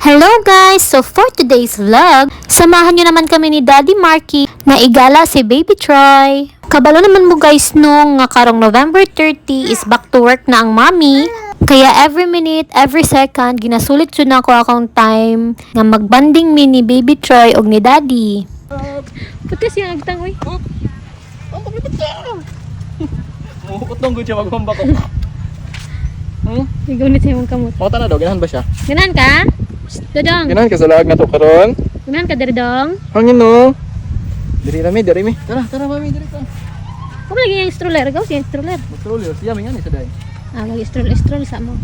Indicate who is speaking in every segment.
Speaker 1: Hello guys! So for today's vlog, samahan nyo naman kami ni Daddy Marky na igala si Baby Troy. Kabalo naman mo guys nung nga karong November 30 is back to work na ang mommy. Kaya every minute, every second, ginasulit jud nako akong time nga magbanding mi ni Baby Troy og ni Daddy. Puti siya agtang, oy.
Speaker 2: Ang pagpipit siya! Muhukot nung siya maghumba ko.
Speaker 1: Igunit sa imong kamot.
Speaker 2: Mauta na daw, ganahan ba siya?
Speaker 1: Ganahan ka? Dodong.
Speaker 2: Ganahan ka sa laag na to karon?
Speaker 1: Ganahan ka diri, dong?
Speaker 2: Hangin no. Diri rami, diri mi. Tara, tara mami, diri ta.
Speaker 1: Kung lagi yung stroller, gaw siya stroller.
Speaker 2: Mag-stroller siya, may ngani sa day.
Speaker 1: Ah, mag-stroll, stroll sa mo.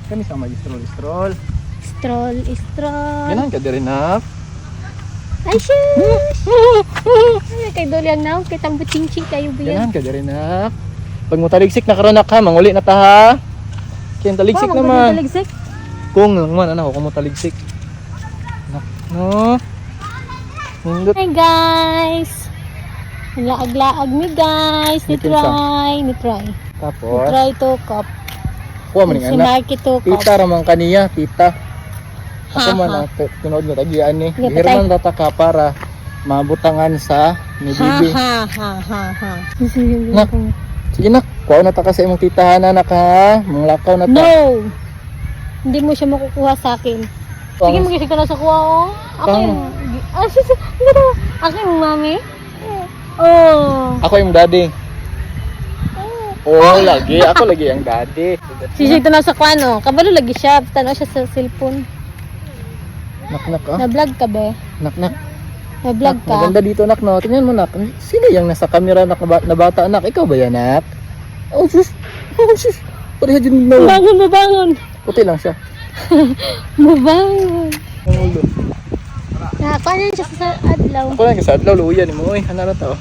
Speaker 2: Kami sa mag-stroll, stroll.
Speaker 1: Stroll, stroll.
Speaker 2: Ganahan ka diri na.
Speaker 1: Ay, shush! Ay, kay Dolly ang naw, kay tambo ching-ching kayo ba yan?
Speaker 2: Ganahan ka diri na. Pag motaligsik na karon ka, manguli na ta ha. Kaya taligsik
Speaker 1: Wow,
Speaker 2: naman.
Speaker 1: Taligsik.
Speaker 2: Kung lang man anak ko kung motaligsik. Nak, no. Nindot.
Speaker 1: Hi guys! Laag-laag mi guys. Ni
Speaker 2: Ni kinsa?
Speaker 1: try, ni try. Ni
Speaker 2: Tapos,
Speaker 1: try to cup.
Speaker 2: kuha man ning
Speaker 1: Si
Speaker 2: anak.
Speaker 1: Marky to cup.
Speaker 2: Tita ramang kaniya, tita. Ako
Speaker 1: Ha,
Speaker 2: man
Speaker 1: ha.
Speaker 2: ang tinuod nga tagian ni.
Speaker 1: Sige,
Speaker 2: Gihirman rata ka para mabutangan sa ni
Speaker 1: Ha
Speaker 2: bibi.
Speaker 1: ha ha ha ha.
Speaker 2: Nak. Sige nak, kuha na ta ka sa imong titahan anak ha. Manglakaw na ta.
Speaker 1: No! Hindi mo siya makukuha sa akin. Sige, mag-isip ka na sa kuha, oh. Ako
Speaker 2: Pang-
Speaker 1: yung... Ah, sus! Ano ba? Ako yung mami? Oh.
Speaker 2: Ako yung daddy. Oh, lagi. Ako lagi ang daddy.
Speaker 1: Sisig na sa kuha, no? Kabalo lagi siya. Tanaw siya sa cellphone.
Speaker 2: Nak nak ah.
Speaker 1: Na-vlog ka, be?
Speaker 2: Nak nak.
Speaker 1: Na-vlog
Speaker 2: Nak,
Speaker 1: ka?
Speaker 2: maganda dito nak no. Tingnan mo nak. Sino yung nasa camera nak na bata anak? Ikaw ba yan nak? Oh sus. Oh sus. Pareha din na.
Speaker 1: Bangon, mabangon!
Speaker 2: Puti lang siya.
Speaker 1: Mabangon!
Speaker 2: Ang ulo.
Speaker 1: Nakakuha na siya sa adlaw.
Speaker 2: Ako lang kasi adlaw luya ni mo oy. Hanara ta oh.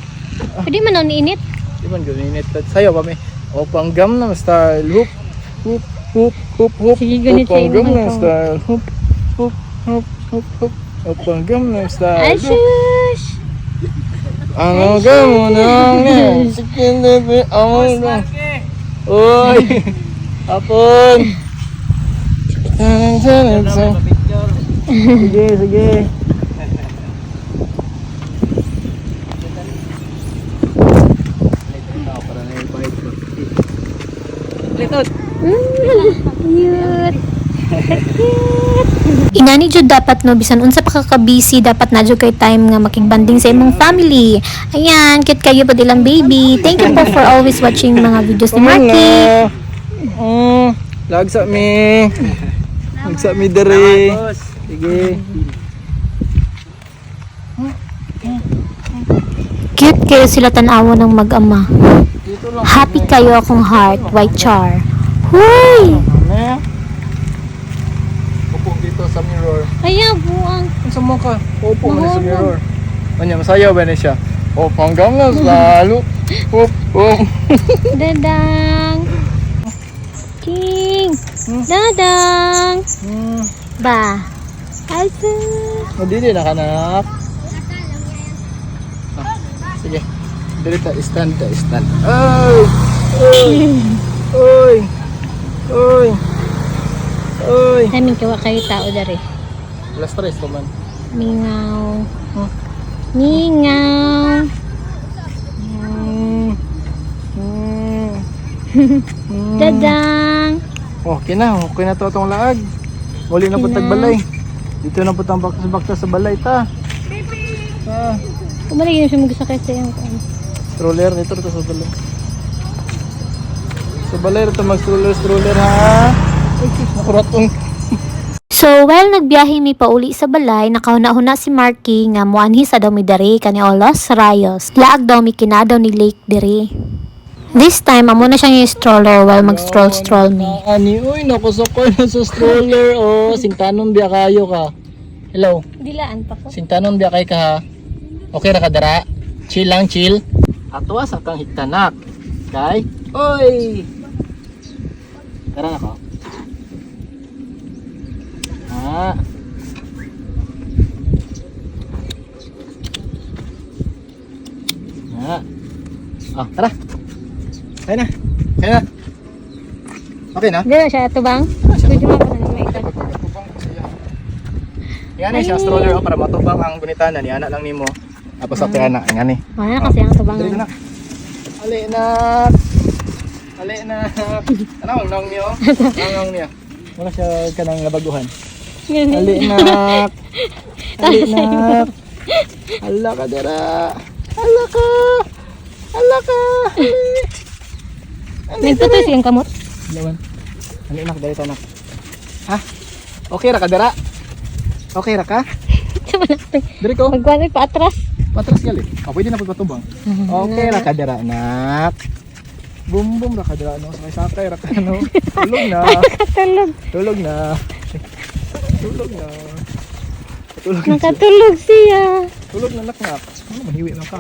Speaker 1: Pwede man ako niinit.
Speaker 2: Di man guminit. Sayo pa mi. O pang Gangnam Style. Hoop, hoop, hoop, hoop, hoop.
Speaker 1: Sige, ganit
Speaker 2: Opang
Speaker 1: sa imo
Speaker 2: Gangnam
Speaker 1: ito.
Speaker 2: Style. Hoop, hoop, hoop, hoop, hoop. Opang Gangnam Style.
Speaker 1: Ay, shush!
Speaker 2: Ang gangnam Sige, bebe. Ang gangnam. Oy! Hapon! Sige, sige.
Speaker 1: Cute! Inani jud dapat no, bisan unsa pa ka ka-busy, dapat na jud kay time nga makigbanding sa imong family. Ayan, cute kayo pa ilang baby. Thank you po for always watching mga videos ni Marky.
Speaker 2: Lagsa mi. Lagsa mi dere. Sige.
Speaker 1: Cute kayo sila tan-awa ng mag-ama.
Speaker 2: Dito lang.
Speaker 1: Happy kayo akong heart, white char. Huy!
Speaker 2: Mami. Upo dito sa mirror.
Speaker 1: Ayaw, buang.
Speaker 2: Unsa mo ka? Upo man sa
Speaker 1: Mahulog.
Speaker 2: mirror. Anya masayaw ba ni siya? Oh, panggang na lalo. Hop, hop.
Speaker 1: Dadang. King. Dadang. Ba. Ay, sus.
Speaker 2: O, dili na kanak. Ah, sige. Dili ta stand ta stand. Oy! Oy! Oy! Oy! Oy!
Speaker 1: Ay, kawa kayo tao dari.
Speaker 2: Alas tres pa man.
Speaker 1: Mingaw. Mingaw. Dadang.
Speaker 2: Okay na to atong laag. Muli na
Speaker 1: Okay
Speaker 2: po
Speaker 1: na.
Speaker 2: tagbalay. Dito na po tang baktas-baktas sa balay ta. Ah,
Speaker 1: Kumalik na siya magsakay sa iyong kuan.
Speaker 2: Stroller dito to sa balay. Sa balay to mag stroller stroller ha. Ay, sus, nakuratong.
Speaker 1: So, while nagbiyahe mi pauli sa balay, nakahuna-huna si Marky nga muanhi sa daw mi diri kani Olos Rayos. Laag daw mi kinadaw ni Lake diri. This time, amo na siya yung stroller while mag-stroll-stroll mi.
Speaker 2: Ani, uy, nakusakay na sa stroller. Oh, sintanon biya kayo ka. Hello.
Speaker 1: Dilaan pa ko.
Speaker 2: Sintanon biya kay ka ha. Okay ra ka dara? Chill lang, chill. Atwa sa kang higtanak. Kay, oy. Tara na ko. Ah. Ah. Ah, tara. Kaya na. Kaya na. Okay na?
Speaker 1: Dila siya tubang.
Speaker 2: Tara siya.
Speaker 1: Pwede mo pa na may
Speaker 2: Pagpagpagpag ko sa iya. Yan siya stroller, oh, para matubang ang gunitana ni anak lang nimo. Tapos sa ana, ngani.
Speaker 1: Wala na kasi ang
Speaker 2: Dali
Speaker 1: tubangan.
Speaker 2: na. Ali na. Ali na. Ano ang nong niyo? Ang nong niya. Wala siya kanang nabaguhan. Ali na. Ali na. Ala ka dara. Ala ka. Ala ka.
Speaker 1: Nagtutoy siyang kamot.
Speaker 2: Lawan. Ali nak dali tanak. Ha? Okay ra ka dara? Okay ra ka? Diri ko.
Speaker 1: Magkuhan pa atras.
Speaker 2: Patras gali. Oh, pwede na pud patubang. Okay ra ka dara, nak. Bum bum ra ka dara, no. Sakay-sakay ra ka, no. Tulog na.
Speaker 1: Katulog.
Speaker 2: Tulog na. Tulog na. Tulog na siya.
Speaker 1: Nakatulog siya.
Speaker 2: Tulog na, nak nak. Ano mahiwi na ka?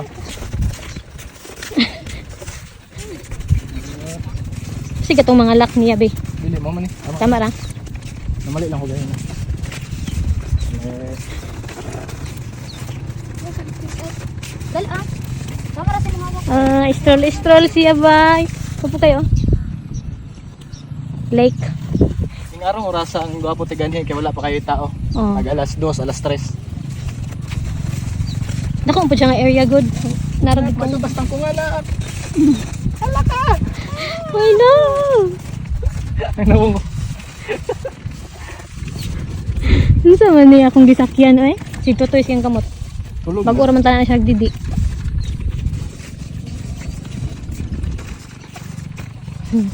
Speaker 1: Sige itong mga lock niya, be.
Speaker 2: Dili mo man eh. Tama.
Speaker 1: Tama ra.
Speaker 2: Namali lang ko ganyan. Eh,
Speaker 1: Ah, stroll, stroll siya, bay. Upo kayo. Lake.
Speaker 2: Ing arong orasa ang gwapo tiganhi kay wala pa kayo tao.
Speaker 1: Oh.
Speaker 2: Nag alas 2, alas 3.
Speaker 1: Naku, po siya nga area good. Naragod ko.
Speaker 2: Basta ko nga na.
Speaker 1: Ay, no!
Speaker 2: Ano mo?
Speaker 1: Ano sa man niya akong gisakyan, eh? Si Tutoy siyang kamot.
Speaker 2: Tulog.
Speaker 1: Bago raman tanan siya nagdidi.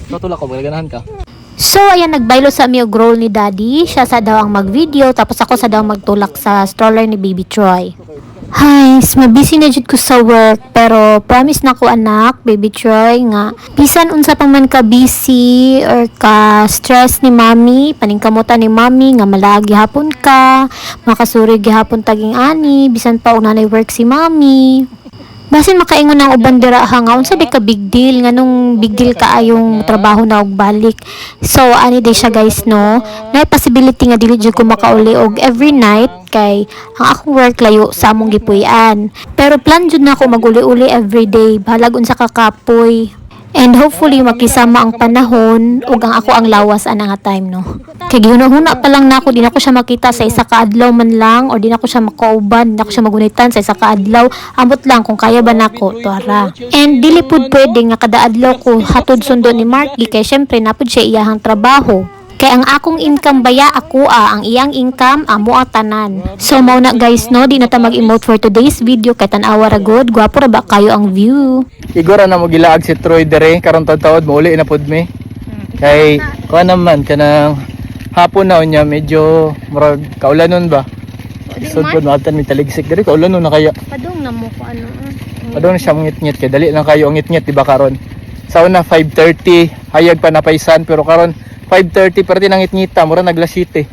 Speaker 2: Tutulak ko, ganahan ka.
Speaker 1: So, ayan, nagbaylo sa mi og role ni Daddy. Siya sa daw ang mag-video, tapos ako sa daw magtulak sa stroller ni Baby Troy. Hi, mabisi na jud ko sa work, pero promise na ko, anak, Baby Troy, nga bisan unsa pa man ka busy or ka stress ni Mami, paningkamutan ni Mami nga malagi hapon ka, makasuri gihapon taging ani, bisan pa og nanay work si Mami. Basin makaingon ang uban dira ha nga unsa di ka big deal, nganong big deal kaayong trabaho na og balik. So ani day siya, guys, no. Nay possibility nga dili jud ko makauli og every night kay ang akong work layo sa among gipuy-an. Pero plan jud na ako maguli-uli every day bahalag unsa ka kapoy. And hopefully makisama ang panahon ug ang ako ang lawas ana nga time, no. Kay gihuna-huna pa lang nako, di na ko siya makita sa isa ka adlaw man lang or di na ko siya makauban, di na ko siya magunitan sa isa ka adlaw. Ambot lang kung kaya ba nako, tuara. And dili pud pwede nga kada adlaw ko hatod sundo ni Marky kay syempre napud siya iyahang trabaho. Kay ang akong income baya ako ah, ang iyang income amo ang tanan. So mao na, guys, no, di na ta mag-emote for today's video kay tan-awa ra gud, gwapo ra ba kayo ang view.
Speaker 2: Igora na mo gilaag si Troy dere karon taod mouli na pud mi. Kay kuan naman kanang hapon na unya medyo murag kaulanon ba. Sud pud maatan mi taligsik dere kaulanon na kaya.
Speaker 1: Padung na mo ko ano.
Speaker 2: Padung siya ngit-ngit kay dali lang kayo ang ngit-ngit, di ba, karon. Sa una 5:30 hayag pa napaysan pero karon 5:30 pero di nangit-ngita mura naglas 7.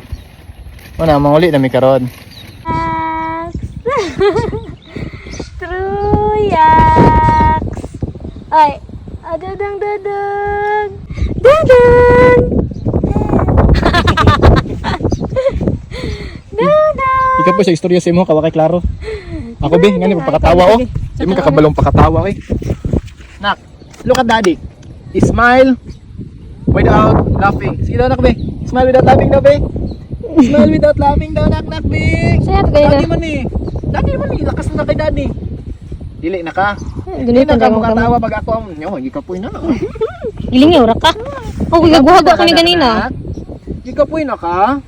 Speaker 2: Una manguli na mi karon.
Speaker 1: Truyaks. Ay, adadang dadang. Dadang. Dadang.
Speaker 2: Ikaw po sa istorya sa imo kawa kay klaro. Ako be, ngani pagpakatawa oh. Di mo kakabalong pakatawa kay. Nak, look at Daddy. Smile without laughing. Sige daw, nak, be. Smile without laughing daw, be. Smile without laughing daw, nak, nak, be.
Speaker 1: Saya to kayo.
Speaker 2: Daddy man eh. Daddy man eh. Lakas na kay Daddy. Dili na ka. Dili na ka mukatawa pag ako ang nyo, hindi ka po na.
Speaker 1: Giling ora ka. Oh, giguhaga ko ni ganina.
Speaker 2: Gikapoy na ka.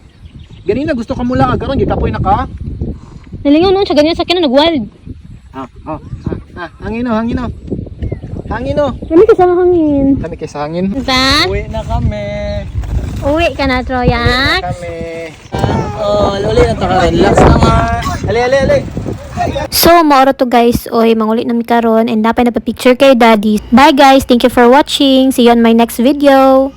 Speaker 2: Ganina gusto ka mula karon, gikapoy na ka.
Speaker 1: Nalingaw noon siya ganyan sa akin na nag-wild.
Speaker 2: Ah, ah, ah, ah, hangin oh, hangin oh. Hangin oh.
Speaker 1: Kami kasama hangin.
Speaker 2: Kami kay sa hangin.
Speaker 1: Ba?
Speaker 2: Uwi na kami.
Speaker 1: Uwi ka na, Troyax.
Speaker 2: Kami. Oh, uli na to karon. Relax naman. Ali, ali, ali.
Speaker 1: So, maoro to, guys. Oy, manguli na mi karon and napay na pa-picture kay Daddy. Bye, guys. Thank you for watching. See you on my next video.